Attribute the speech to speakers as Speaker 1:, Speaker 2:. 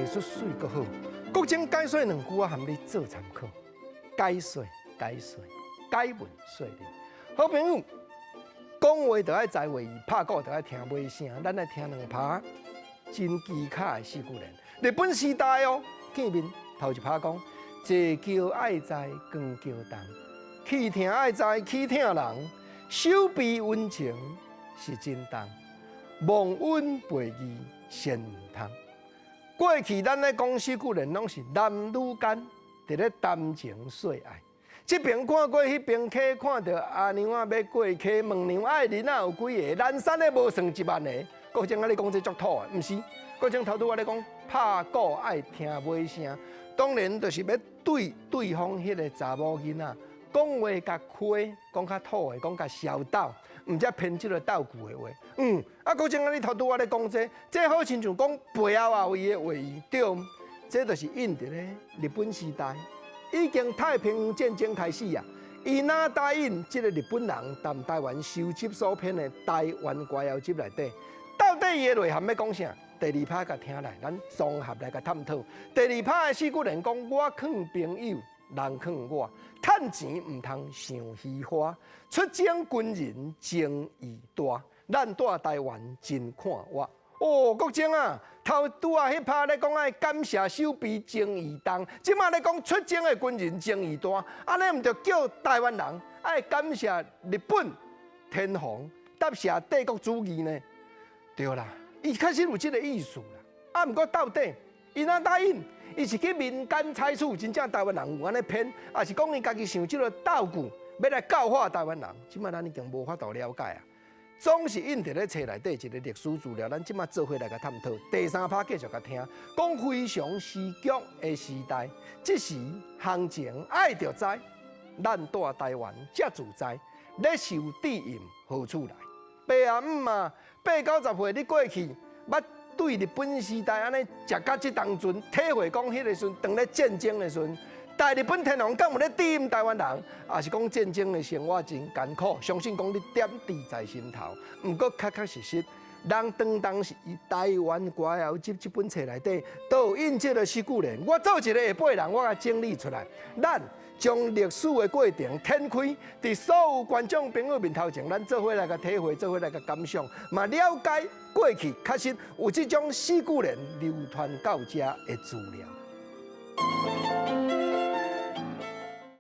Speaker 1: 術媠閣好。國情解說兩句，我含你做參考。解說解說解文說理，好朋友講話就愛知話意，拍鼓就愛聽尾聲。咱來聽兩拍真奇巧的四句聯。日本時代哦，見面頭一拍講：坐轎愛知扛轎重，氣疼愛知齒疼人，守備溫情是真重，忘恩背義先毋通。過去咱咧講四句聯，攏是男女間佇咧談情說愛。這邊看過，彼邊溪，看著阿娘仔欲過溪，問娘愛囡仔有幾个？南山的無算1萬个。國正啊，你講這足土的，毋是？國正頭拄仔咧講拍鼓愛聽尾聲，當然就是欲對對方彼个查某囡仔講話共虧，講較土的，講較囂鬥，毋才編這个鬥句的話。啊，國正啊，你頭拄仔咧講這，這好親像講背後也有伊的話意，對？這就是印佇咧日本時代，已經太平洋戰爭開始啊！伊若答應這个日本人踮台灣收集所編的《台灣歌謠集》內底，到底伊的內涵欲講啥？第二拍共聽來，咱綜合來共探討。第二拍的四句聯講：我囥朋友，人囥我，趁錢毋通傷虛花，出征軍人情義大，咱蹛台灣真看活。哦，國正啊，頭拄仔彼拍咧講愛感謝守備情義重，這馬咧講出征的軍人情義大，按呢毋著叫台灣人愛感謝日本天皇答謝帝國主義呢？對啦，伊確實有這个意思啦。啊，毋過到底伊若答應，伊是去民間採取，真正台灣人有按呢編，抑是講伊家己想這个鬥句，欲來教化台灣人？這馬咱已經無法度了解啊。總是印佇咧冊內底一个歷史資料，咱這馬做伙來共探討。第三拍繼續共聽，講非常時局的時代，這時行情愛著知，咱蹛台灣才自在，咧受知音何處來？爸啊姆啊，八九十歲你過去，捌對日本時代按呢食到這當陣，體會講彼个時陣，當咧戰爭的時陣。大日本天皇敢有咧知音台灣人，抑是講戰爭的生活真艱苦，相信講你點滴在心頭。毋過確確實實，人當當時伊台灣歌謠集這本冊內底，都有印這个四句聯。我做一个下輩人，我共整理出來，咱將歷史的過程展開，佇所有觀眾朋友面頭前，咱做伙來共體會，做伙來共感想，嘛了解過去確實有這種四句聯流傳到遮的資料。